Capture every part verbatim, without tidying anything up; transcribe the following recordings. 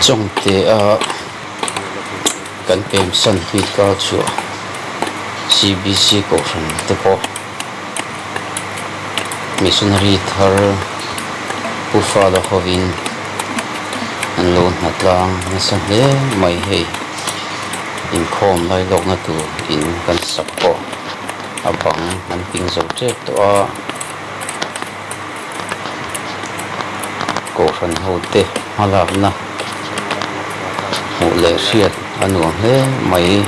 Chawngte a kan pemsan hi kal chu C B C kohhran te pawh missionary thar Pu Father hovin an lo hnatlang nasa hle mai hei. Inkhawm lailawkna tur in kan sak pawh a bang an ping zo ṭep tawh a. Kohhran hote hmalakna hmuh leh hriat a nuam hle mai.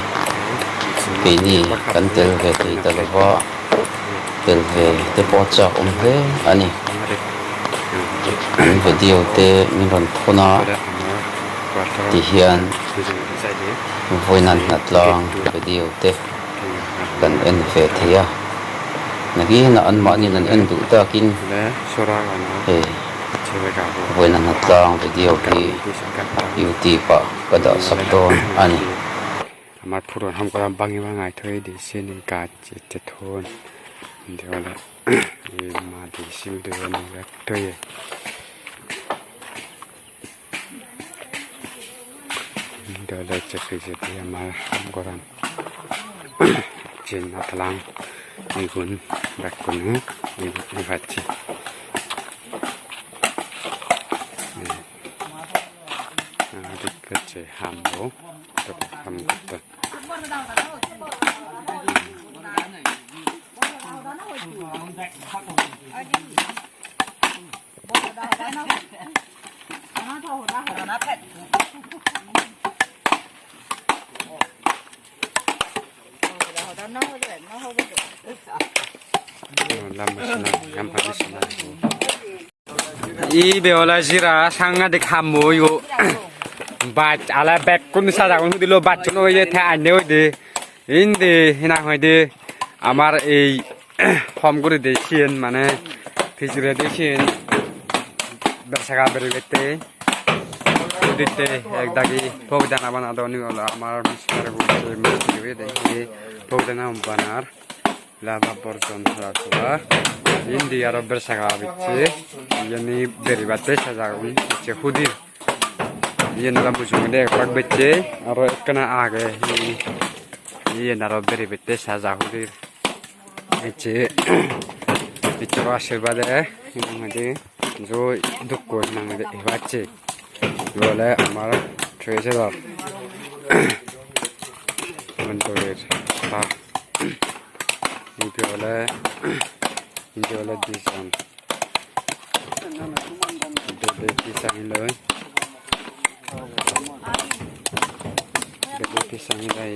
Keini kan tel ve thei ta lova, tel ve te pawh chak awm hle a ni. An video te min rawn thawn a ti hian vawiina hnatlang video te kan en ve thei a. Nangina anmahniin an en duh takin hei vawiina hnatlang video hi YouTube-ah ka dah sak dawn a ni. Amar phuron ham goran bangi bangai thoyede siyeni gaj ecche thon. Indi ole ei madi sil doi bek thoye. Indi ole ecche pijedi amar ham goran. Ecche natlang igun bekkune igun ibacche. Ecche hambo, ham gotton. Ibe ole jira sangadik hammo oiyo. Baj ale bekkun sajagun hudilo bajchun oye te anne oide. Indi hinang hoide amar ei hom guride siyen mane pijiredi siyen bersaga beribette. Uditte ek dagi pogdana banadon, ibe ole amar mister bo se mistiri oyede, ei pogdana banar. Laba borjon hala sora. Indi aro bersaga bicche. Iyeni beribatte sajagun. Ecche hudir. Iyen ole mujungedi ekbak bicche. Aro ekkena age. Iyen aro beribatte saja hudir. Ecche. Ecche aro ashirbade. Iyen hoide. Jo dukko hinang hoide ebacche. Ibe ole amar treasurer. Montorir ta. Ibe ole, ibe ole dijon. Ibe ole dijon loi. Ibe ole dijon loi.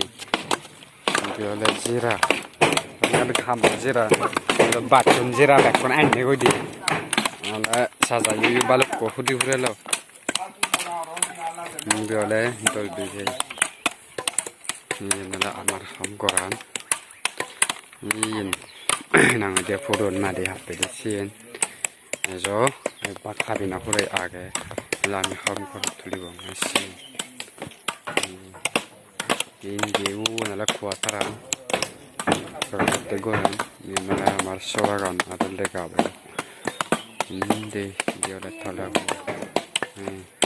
Indi ole jira. Indi ham jira. Indi bachchun jira bekkun enne goi di. Ole sajaye balukko hudi hurelo. Indi ole dol dije. Iyen ole amar hom goran. Iyen nang hoide puron madi happede siyen. Ejo ek bak habina pure age. Lami hom gor tulibonge siyen. Indi ugun ole quarter an. Quarter goran. Iyen ole amar soragan aro lega bo. Indi, indi ole tolebo. Hmm.